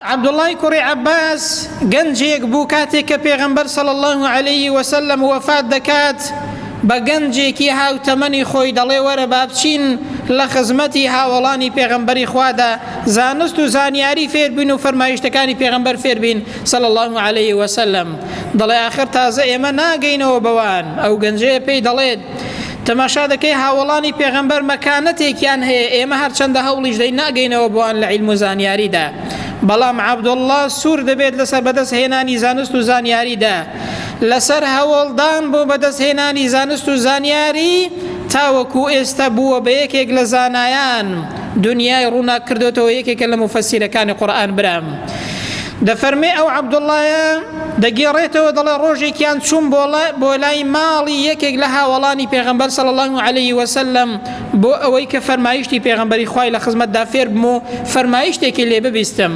عەبدوڵڵای کوڕی عەباس گەنجێک بوو کاتێک کە پێغەمبەر صلی اللە علیه وسلم وەفات دەکات بە گەنجێکی هاوتەمەنی خۆی دەڵێ وەرە با بچین لە خزمەتی هاوەڵانی پێغەمبەری خوادا زانست و زانیاری فێربین و فەرمایشتەکانی پێغەمبەر فێربین صلی اللە علیه وسلم دەڵێ ئاخر تازە ئێمە ناگەینەوە بەوان ئەو گەنجەیە پێی دەڵێت تەماشا دەکەی هاوەڵانی پێغەمبەر مەکانەتێکیان هەیە ئێمە هەرچەندە هەوڵیش دەین ناگەینەوە بۆیان لە عیلم و زانیاریدا بەڵام عەبدوڵڵا سوور دەبێت لەسەر بەدەست هێنانی زانست و زانیاریدا لەسەر هەوڵدان بۆ بەدەست هێنانی زانست و زانیاری تاوەکو ئێستا بووە بە یەکێک لە زانایان دنیای ڕووناک کردوتەوە یەکێکە لە موفەسیرەکانی قورئان برام دەفەرمێ ئەو عەبدوڵڵایە دەگێڕێتەوە دەڵێ ڕۆژێکیان چووم بۆ لای ماڵی یەکێک لە هاوەڵانی پێغەمبەر صلی الله علیه وسلم بۆ ئەوەی کە فەرمایشتی پێغەمبەری خوای لە خزمەتدا فێر بم و فەرمایشتێکی لێ ببیستم.